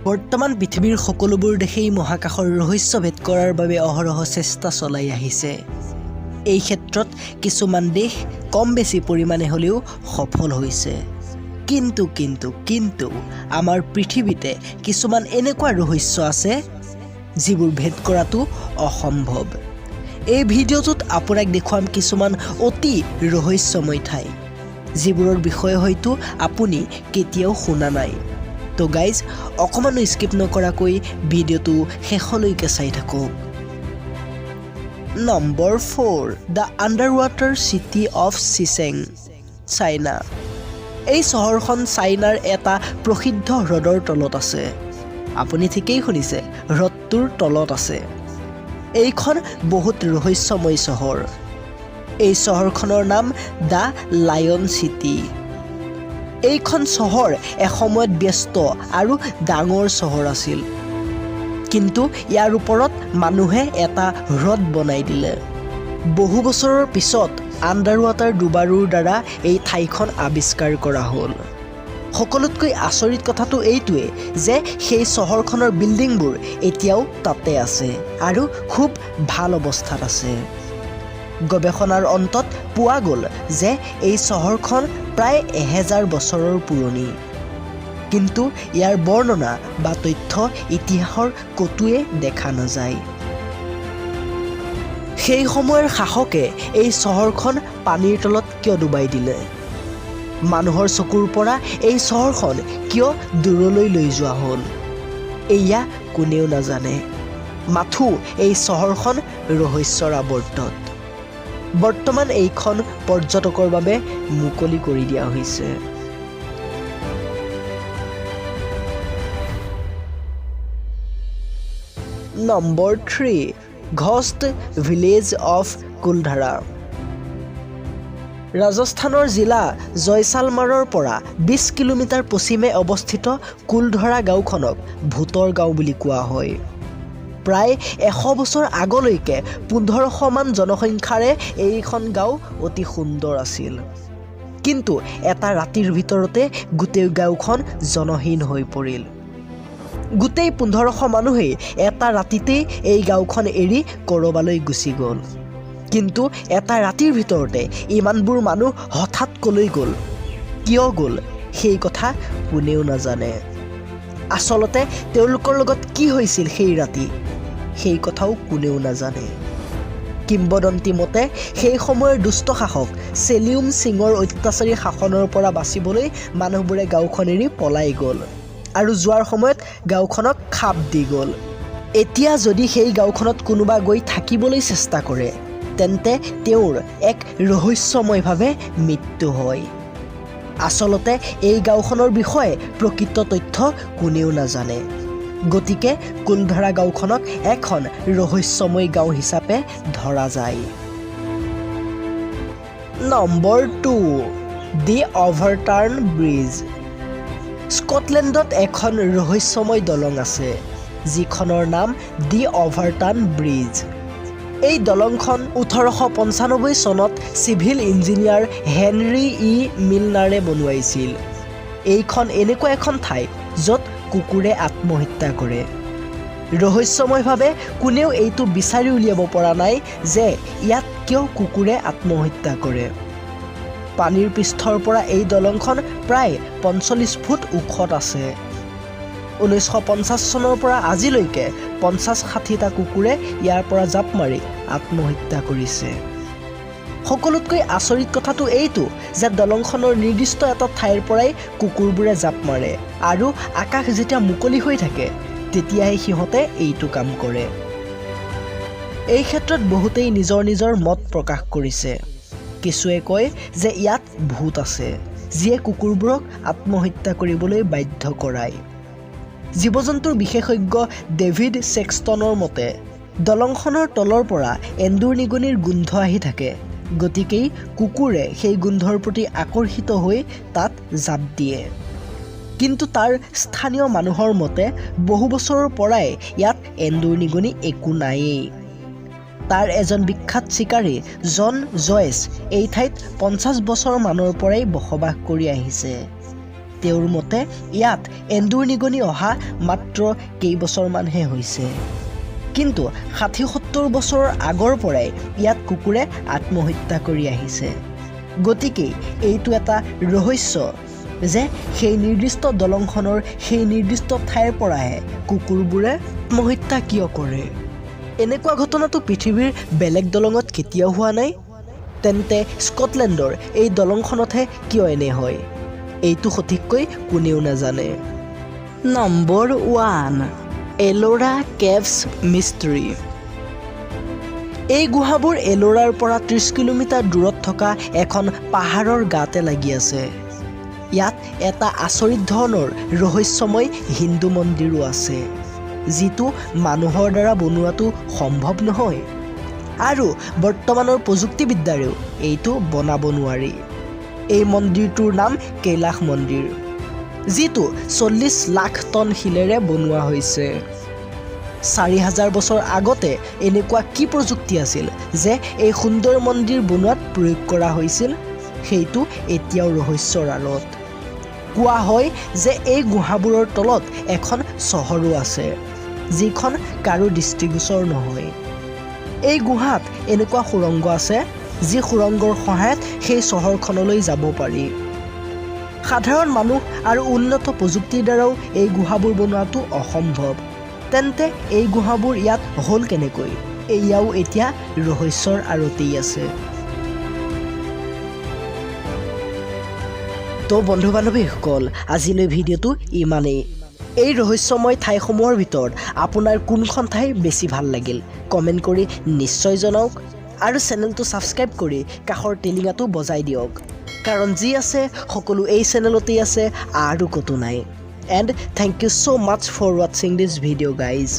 বৰ্তমান পৃথিৱীৰ সকলোবোৰ দেশেই মহাকাশৰ ৰহস্য ভেদ কৰাৰ বাবে অহৰহ চেষ্টা চলাই আহিছে। এই ক্ষেত্ৰত কিছুমান দেশ কম বেছি পৰিমাণে হ'লেও সফল হৈছে। কিন্তু কিন্তু কিন্তু আমাৰ পৃথিৱীতে কিছুমান এনেকুৱা ৰহস্য আছে, যিবোৰ ভেদ কৰাটো অসম্ভৱ। এই ভিডিঅ'টোত আপোনাক দেখুৱাম কিছুমান অতি ৰহস্যময় ঠাই, যিবোৰৰ বিষয়ে হয়তো আপুনি কেতিয়াও শুনা নাই। তো গাইজ, অকণমানো স্কিপ নকৰাকৈ ভিডিঅ'টো শেষলৈকে চাই থাকক। Number 4, the underwater city of Shicheng, China. এই চহৰখন চাইনাৰ এটা প্ৰসিদ্ধ হ্ৰদৰ তলত আছে। আপুনি ঠিকেই শুনিছে, হ্ৰদটোৰ তলত আছে। এইখন বহুত ৰহস্যময় চহৰ। এই চহৰখনৰ নাম the lion city. এইখন চহৰ এসময়ত ব্যস্ত আৰু ডাঙৰ চহৰ আছিল, কিন্তু ইয়াৰ ওপৰত মানুহে এটা হ্ৰদ বনাই দিলে। বহু বছৰৰ পিছত আণ্ডাৰ ৱাটাৰ ডুবাৰুৰ দ্বাৰা এই ঠাইখন আৱিষ্কাৰ কৰা হ'ল। সকলোতকৈ আচৰিত কথাটো এইটোৱে যে সেই চহৰখনৰ বিল্ডিংবোৰ এতিয়াও তাতে আছে আৰু খুব ভাল অৱস্থাত আছে। গৱেষণাৰ অন্তত পোৱা গ'ল যে এই চহৰখন প্ৰায় 1000 বছৰৰ পুৰণি, কিন্তু ইয়াৰ বৰ্ণনা বা তথ্য ইতিহাসৰ ক'তোৱে দেখা নাযায়। সেই সময়ৰ শাসকে এই চহৰখন পানীৰ তলত কিয় ডুবাই দিলে? মানুহৰ চকুৰ পৰা এই চহৰখন কিয় দূৰলৈ লৈ যোৱা হ'ল? এয়া কোনেও নাজানে। মাথো এই চহৰখন ৰহস্যৰ আৱৰ্তত। বৰ্তমান এইখন পৰ্যটকৰ বাবে মুকলি কৰি দিয়া হৈছে। Number 3, ghost village of Kuldhara. ৰাজস্থানৰ জিলা জয়ছালমাৰৰ পৰা 20 কিলোমিটাৰ পশ্চিমে অৱস্থিত কুলধৰা গাঁওখনক ভূতৰ গাঁও বুলি কোৱা হয়। প্ৰায় 100 বছৰ আগলৈকে 1500মান জনসংখ্যাৰে এইখন গাঁও অতি সুন্দৰ আছিল, কিন্তু এটা ৰাতিৰ ভিতৰতে গোটেই গাঁওখন জনহীন হৈ পৰিল। গোটেই 1500 মানুহেই এটা ৰাতিতেই এই গাঁওখন এৰি ক'ৰবালৈ গুচি গ'ল। কিন্তু এটা ৰাতিৰ ভিতৰতে ইমানবোৰ মানুহ হঠাৎ ক'লৈ গ'ল, কিয় গ'ল, সেই কথা কোনেও নাজানে। আচলতে তেওঁলোকৰ লগত কি হৈছিল সেই ৰাতি, সেই কথাও কোনেও নাজানে। কিম্বদন্তী মতে সেই সময়ৰ দুষ্ট শাসক চেলিউম সিঙৰ অত্যাচাৰী শাসনৰ পৰা বাচিবলৈ মানুহবোৰে গাঁওখন এৰি পলাই গ'ল আৰু যোৱাৰ সময়ত গাঁওখনক শাপ দি গ'ল। এতিয়া যদি সেই গাঁওখনত কোনোবা গৈ থাকিবলৈ চেষ্টা কৰে, তেন্তে তেওঁৰ এক ৰহস্যময়ভাৱে মৃত্যু হয়। আচলতে এই গাঁওখনৰ বিষয়ে প্ৰকৃত তথ্য কোনেও নাজানে। গতিকে কুলধৰা গাঁওখনক এখন ৰহস্যময় গাঁও হিচাপে ধৰা যায়। Number 2, the overturned bridge. স্কটলেণ্ডত এখন ৰহস্যময় দলং আছে, যিখনৰ নাম দি অভাৰটাৰ্ণ ব্ৰিজ। এই দলংখন 1895 চনত চিভিল ইঞ্জিনিয়াৰ হেনৰী ই মিলনাৰে বনোৱাইছিল। এইখন এনেকুৱা এখন ঠাই, য'ত কুকুৰে আত্মহত্যা কৰে। ৰহস্যময়ভাৱে কোনেও এইটো বিচাৰি উলিয়াব পৰা নাই যে ইয়াত কিয় কুকুৰে আত্মহত্যা কৰে। পানীৰ পৃষ্ঠৰ পৰা এই দলংখন প্ৰায় 45 ফুট ওখত আছে। 1950 চনৰ পৰা আজিলৈকে 50-60টা কুকুৰে ইয়াৰ পৰা জাঁপ মাৰি আত্মহত্যা কৰিছে। সকলোতকৈ আচৰিত কথাটো এইটো যে দলংখনৰ নিৰ্দিষ্ট এটা ঠাইৰ পৰাই কুকুৰবোৰে জাঁপ মাৰে আৰু আকাশ যেতিয়া মুকলি হৈ থাকে, তেতিয়াহে সিহঁতে এইটো কাম কৰে। এই ক্ষেত্ৰত বহুতেই নিজৰ নিজৰ মত প্ৰকাশ কৰিছে। কিছুৱে কয় যে ইয়াত ভূত আছে, যিয়ে কুকুৰবোৰক আত্মহত্যা কৰিবলৈ বাধ্য কৰায়। জীৱ জন্তুৰ বিশেষজ্ঞ ডেভিড ছেক্সটনৰ মতে দলংখনৰ তলৰ পৰা এন্দুৰ নিগনিৰ গোন্ধ আহি থাকে, গতিকেই কুকুৰে সেই গোন্ধৰ প্ৰতি আকৰ্ষিত হৈ তাত জাঁপ দিয়ে। কিন্তু তাৰ স্থানীয় মানুহৰ মতে বহু বছৰৰ পৰাই ইয়াত এন্দুৰ নিগনি একো নায়েই। তাৰ এজন বিখ্যাত চিকাৰী জন জয়েছ এই ঠাইত 50 বছৰ মানৰ পৰাই বসবাস কৰি আহিছে। তেওঁৰ মতে ইয়াত এন্দুৰ নিগনি অহা মাত্ৰ কেইবছৰমানহে হৈছে, কিন্তু 60-70 বছৰৰ আগৰ পৰাই ইয়াত কুকুৰে আত্মহত্যা কৰি আহিছে। গতিকে এইটো এটা ৰহস্য যে সেই নিৰ্দিষ্ট দলংখনৰ সেই নিৰ্দিষ্ট ঠাইৰ পৰাহে কুকুৰবোৰে আত্মহত্যা কিয় কৰে। এনেকুৱা ঘটনাটো পৃথিৱীৰ বেলেগ দলঙত কেতিয়াও হোৱা নাই, তেন্তে স্কটলেণ্ডৰ এই দলংখনতহে কিয় এনে হয়, এইটো সঠিককৈ কোনেও নাজানে। Number 1, Ellora Caves mystery. এই গুহাবোৰ এলোৰাৰ পৰা 30 কিলোমিটাৰ দূৰত থকা এখন পাহাৰৰ গাতে লাগি আছে। ইয়াত এটা আচৰিত ধৰণৰ ৰহস্যময় হিন্দু মন্দিৰো আছে, যিটো মানুহৰ দ্বাৰা বনোৱাটো সম্ভৱ নহয় আৰু বৰ্তমানৰ প্ৰযুক্তিবিদ্যাৰেও এইটো বনাব নোৱাৰি। এই মন্দিৰটোৰ নাম কৈলাশ মন্দিৰ, যিটো 40 লাখ টন শিলেৰে বনোৱা হৈছে। 4000 বছৰ আগতে এনেকুৱা কি প্ৰযুক্তি আছিল যে এই সুন্দৰ মন্দিৰ বনোৱাত প্ৰয়োগ কৰা হৈছিল, সেইটো এতিয়াও ৰহস্যৰ আঁৰত। কোৱা হয় যে এই গুহাবোৰৰ তলত এখন চহৰো আছে, যিখন কাৰো দৃষ্টিগোচৰ নহয়। এই গুহাত এনেকুৱা সুৰংগ আছে, যি সুৰংগৰ সহায়ত সেই চহৰখনলৈ যাব পাৰি। সাধাৰণ মানুহ আৰু উন্নত প্ৰযুক্তিৰ দ্বাৰাও এই গুহাবোৰ বনোৱাটো অসম্ভৱ। তেন্তে এই গুহাবোৰ ইয়াত হ'ল কেনেকৈ, এয়াও এতিয়া ৰহস্যৰ আঁৰতেই আছে। তো বন্ধু বান্ধৱীসকল, আজিলৈ ভিডিঅ'টো ইমানেই। এই ৰহস্যময় ঠাইসমূহৰ ভিতৰত আপোনাৰ কোনখন ঠাই বেছি ভাল লাগিল, কমেণ্ট কৰি নিশ্চয় জনাওক আৰু চেনেলটো ছাবস্ক্ৰাইব কৰি কাষৰ টিলিঙাটো বজাই দিয়ক, কাৰণ যি আছে সকলো এই চেনেলতেই আছে আৰু ক'তো নাই। And thank you so much for watching this video, guys.